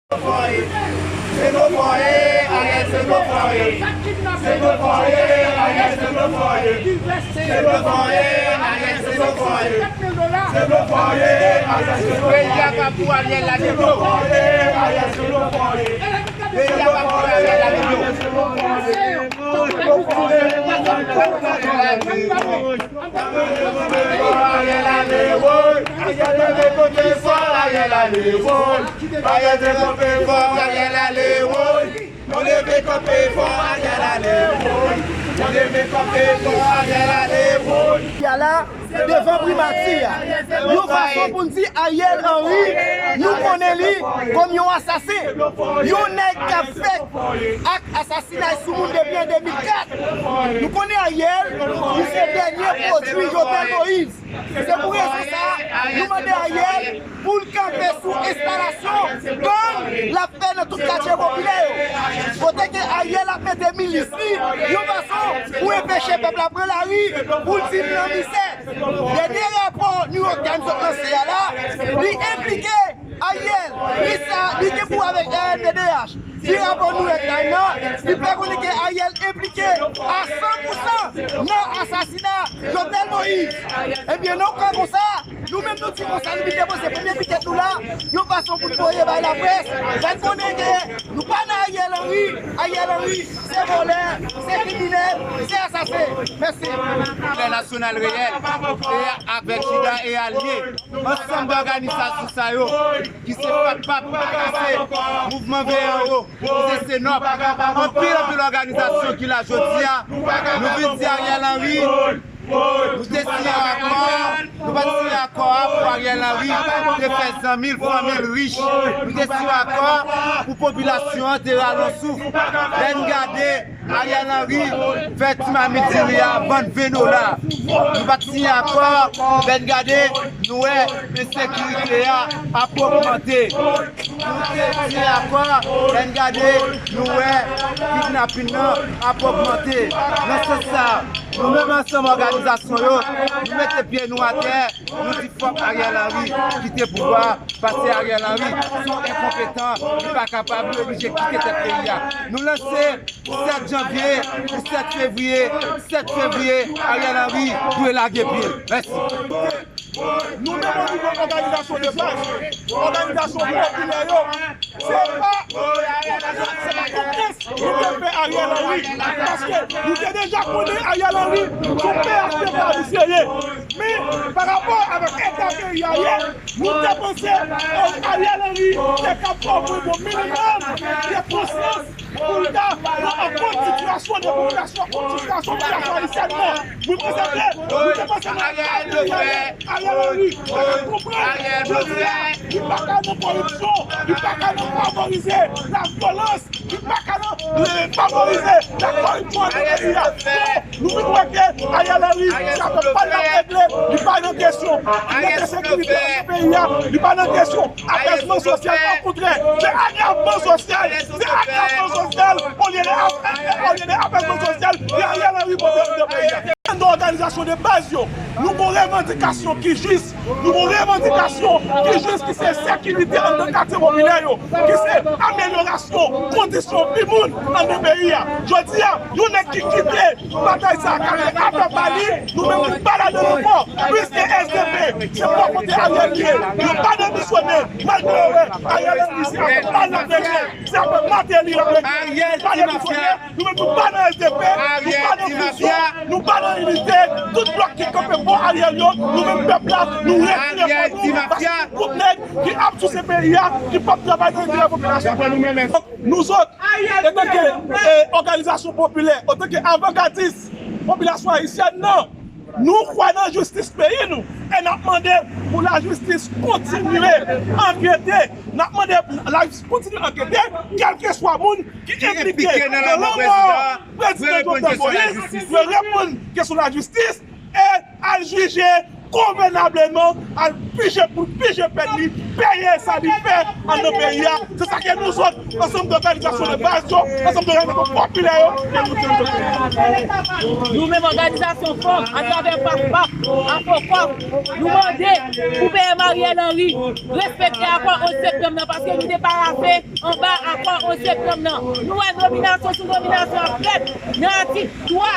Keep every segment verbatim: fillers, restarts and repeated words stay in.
Se blofè, Ariel se blofè. Se blofè, Ariel se blofè. Se blofè, Ariel se blofè. Se blofè, Ariel se blofè. Peyi a pa pou Ariel la, Ariel se blofè. Peyi a pa pou Ariel la, Ariel se blofè. Ariel ale woy. Ariel leve kanpe fò, Ariel ale woy. Ariel leve kanpe fò, Ariel ale woy. Nou leve kanpe fò, Ariel ale woy. Nou leve kanpe fò, Ariel ale woy. Yala, devan primati a, yon fason pou n di Ariel Henry, nou konnen li kòm yon asasen, yon nèg k ap fè ak asasinay sou moun depi an de mil kat. Nou konnen Ariel, li se dènye pwodui Jovenel Moïse. Se pou rezon sa a, nou mande Ariel pou l kanpe sou enstalasyon gang l ap fè nan tout katye popilè yo. Kote ke Ariel ap mete milis li, yon fason pou enpeche pèp la pran lari, pou l di l nan misè. Dènye rapò New York Times sot lanse a la, li enplike Ariel, li sa, li gen pou avèk R N D D H. Di rapò New York Times nan, li fè konnen ke Ariel enplike a san pou san nan asasina Jovenel Moïse. Ebyen, nan ka konsa, nou menm nou di konsa, nou vin depoze premye pikèt nou la, yon fason pou n voye bay laprès, fè n konnen ke nou pa nan Ariel Henry, Ariel Henry, se vòlè, se kriminèl, se asasen. Mèsi. Lè Nasyonal Reyèl, e avèk Jida e alye, ansanm dè òganizasyon sa yo, ki se FATPAP, ki se Mouvman Veye Anwo, ki se CENOP, anpil, anpil òganizasyon ki la jodi a, nou vin di Ariel Henry, nou te siyen akò, nou pa t siyen akò a pou Ariel Henry te fè zanmi l, fanmi l rich. Nou te siyen akò pou popilasyon an te rale yon souf. Lè n gade, Ariel Henry fè ti mamit diri a vann ven dola. Nou pa t siyen akò, lè n gade, nou wè ensekirite a ap ogmante. Nou te siyen akò, lè n gade, nou wè kidnapin nan ap ogmante. Nan sans sa, nou menm ansanm òganizasyon yo, nou mete pye nou atè, nou di fòk Ariel Henry kite pouvwa a, paske Ariel Henry se yon enkonpetan, li pa kapab, li oblije kite tèt peyi a. Nou lanse sèt janvye pou sèt fevriye, sèt fevriye, Ariel Henry dwe lage pye l. Mèsi. Nou menm o nivo òganizasyon de baz, òganizasyon popilè yo, se pa, se pa konfyans nou te fè Ariel Henry, paske nou te deja konnen Ariel Henry se yon P H T K misye ye. Men, pa rapò avèk eta peyi a ye, nou te panse, eh, Ariel Henry te kab ofri nou minimòm de konsyans pou l ta pran an kont sitiyasyon de popilasyon, sitiyasyon popilasyon ayisyèn nan. Nou panse ke, nou te panse nan eta peyi a ye, Ariel Henry te kab konprann, jodi a, li pa ka nan koripsyon, li pa ka nan favorize lavyolans, li pa ka nan, eh, favorize lakoripsyon anndan peyi a. Non, nou vin wè ke Ariel Henry, se avèk pa l n ap regle, li pa nan kesyon. Li mete sekirite anndan peyi a, li pa nan kesyon. Apèzman sosyal, okontrè, se agravman sosyal, se agravman sosyal, olye de ap-, olye de apèzman sosyal, ke Ariel Henry pote anndan peyi a. Nan òganizasyon de baz yo, nou gon revandikasyon ki jis, nou gon revandikasyon ki jis, ki se sekirite anndan katye popilè yo, ki se amelyorasyon kondisyon vi moun anndan peyi a. Jodi a, yon nèg ki kite batay sa a, k ap fè afè pa li, nou menm nou pa ladan l ankò. Piske S D P, se bò kote Ariel ye, yo pa demisyone, malgre yo wè Ariel Henry se avèk bal l ap regle, se avèk Martelly l ap regle. Ariel, ti mafya. Nou menm nou pa nan S D P, nou pa nan vizyon, nou pa nan inite. Tout blòk ki kanpe bò Ariel yo, nou menm pèp la, nou retire kò nou, paske se gwoup nèg ki ap souse peyi a, ki p ap travay nan enterè popilasyon. Nou zòt, antanke, eh, òganizasyon popilè, antanke avangadis popilasyon ayisyèn nan, nou kwè nan jistis peyi nou, e n ap mande pou lajistis kontinye ankete, n ap mande pou lajistis kontinye ankete, kèlkeswa moun ki enplike nan lanmò prezidan Jovenel Moïse, dwe reponn kesyon lajistis e al jije konvenableman al pije pou l pije pèn li, peye sa li fè anndan peyi a. Se sa ke nou sot, ansanm de òganizasyon de baz yo, ansanm de òganizasyon popilè yo, ke nou di. Nou menm òganizasyon fanm, atravè Pap Pap, Afokòf, nou mande pou P M Ariel Henry respekte akò onz septanm nan, paske nou te parave anba akò onz septanm nan. Nou wè nominasyon sou nominasyon ap fèt nan atik twa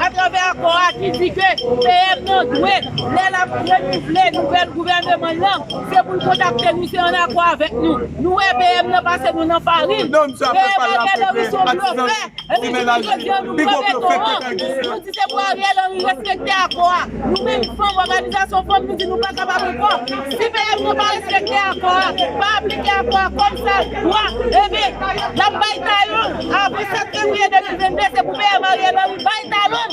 atravè akò a ki di ke P M nan dwe, lè l ap renouvle nouvèl gouvèneman l lan, se pou l kontakte nou, se ann akò avèk nou. Nou wè P M nan pase nou nan farin. P M Ariel Henry se yon blofè. Epi jodi jodi a nou blòke ton an. Nou di se pou Ariel Henry respekte akò a. Nou menm fanm, òganizasyon fanm, nou di nou pa kapab ankò. Si P M nan pa respekte akò a, pa aplike akò a kòm sa dwa, ebyen, n ap bay talon. Avan sèt fevriye de mil vennde, se pou P M Ariel Henry bay talon.